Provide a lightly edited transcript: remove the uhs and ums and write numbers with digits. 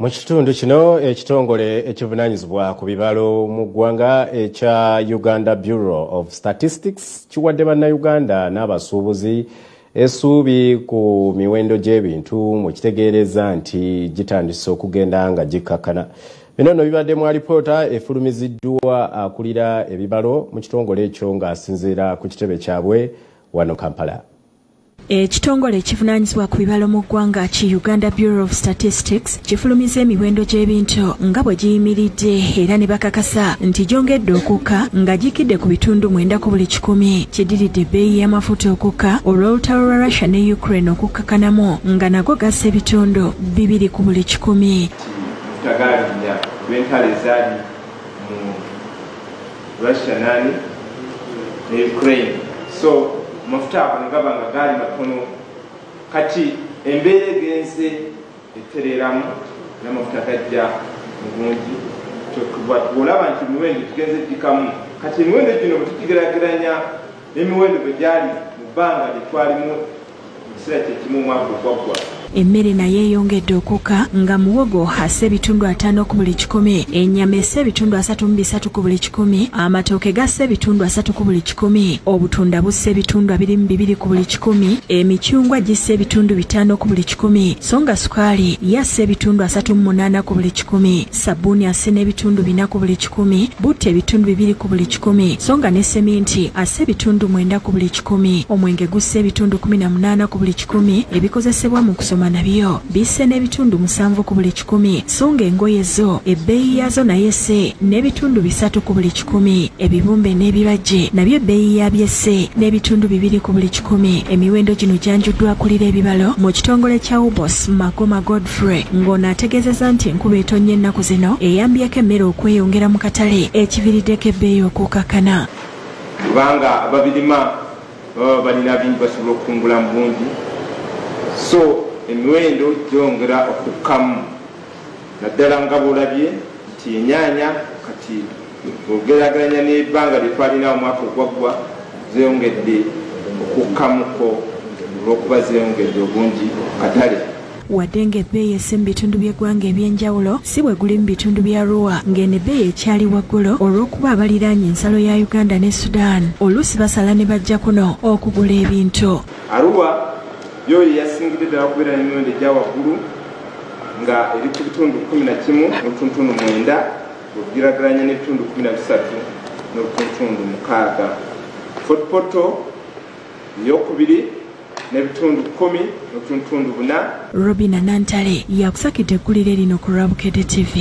Mu kitundu kino ekitongole ekivunaanyizibwa ku bibalo mu ggwanga ekya Uganda Bureau of Statistics kiwadde bannayuganda n'abasuubuzi essuubi ku miwendo gy'ebintu mu kitegeereza nti gitandise okugenda nga gikkakkana. Bino nno bibadde mu alipoota efulumiziddwa akulira ebibalo mu kitongole ekyo ng'asinziira ku kitebe kyabwe wano Kampala. Ekitongole ekivunaanyizibwa ku bibalo mu ggwanga ki Uganda Bureau of Statistics kifulumiza emiwendo gy'ebintu nga bwe giyimiridde era ne bakakasa nti gyongedde okukka nga gikidde ku bitundu 9 ku buli 100. Kidiridde ebbeeyi y'amafuta okukka olw'olutalo lwa Russia ne Ukraine okukkakanamu nga nago gassa ebitundu 2 ku buli 100. Tagalinnya lw'entalo ezaali mu Russia nani ne Ukraine, so amafuta ago ne gaba nga gaali matono. Kati embeera egenze etereeramu n'amafuta gajja mu bungi, bw'olaba nti emiwendo gigenze gikamu. Kati emiwendo gino bwe tugigeraageranya n'emiwendo bwe gyali mu bbanga lye twalimu mu kiseera kye kimu omwaka ogwaggwa. Emmere nayo eyongedde okukka nga muwogo assa ebitundu 5 ku buli 100, ennyama essa ebitundu 33 ku buli 100, amatooke gassa ebitundu 3 ku buli 100, obutunda bussa ebitundu 22 ku buli 100, emicyungwa gissa ebitundu 5 ku buli 100, so nga sukaali yassa ebitundu 38 ku buli 100, sabbuuni asse n'ebitundu 4 ku buli 100, butta ebitundu 2 ku buli 100, so nga ne seminti asse ebitundu 9 ku buli 100, omwenge gussa ebitundu 18 ku buli 100, ebikozesebwa mu kusoma nabyo bisse n'ebitundu 7 ku buli 100, so nga engoye zo ebbeeyi yaazo naye esse n'ebitundu 3 ku buli 100, ebibumbe n'ebibajje nabyo ebbeeyi yaabyo esse n'ebitundu 2 ku buli 100. Emiwendo gino gyanjuddwa akulira ebibalo mu kitongole kya UBOS Magoma Godfrey ng'ono ategeezezza nti enkuba etonnya ennaku zino eyambyeko emmere okweyongera mu katale ekiviiriddeko ebbeeyi okukakkana. Kubanga ababirima baba balina bingi basobola okukungula mu bungi, so emiwendo gyongera okukkamu, naddala nga bw'olabye nti ennyaanya kati bw'ogeraageranya n'ebbanga lye twalina omwaka ogwaggwa zeeyongedde okukkamuko olw'okuba zeeyongedde obungi katale. Wadde ng'ebbeeyi esse mu bitundu by'eggwanga eby'enjawulo si bwe guli mu bitundu bya Arua ng'eno ebbeeyi ekyali waggulu olw'okuba abaliraanye ensalo ya Uganda ne Sudan oluusi basala ne bajja kuno okugula ebintu. Arua yo yasingidde ddala okubeera n'emiwendo egya waggulu nga eri ku bitundu 11.9 bw'ogeraageranya n'ebitundu 13.6. Fort Portal eyokubiri n'ebitundu 10.4. Robina Nantale yakusakidde eggulire lino ku Lwabukedde TV.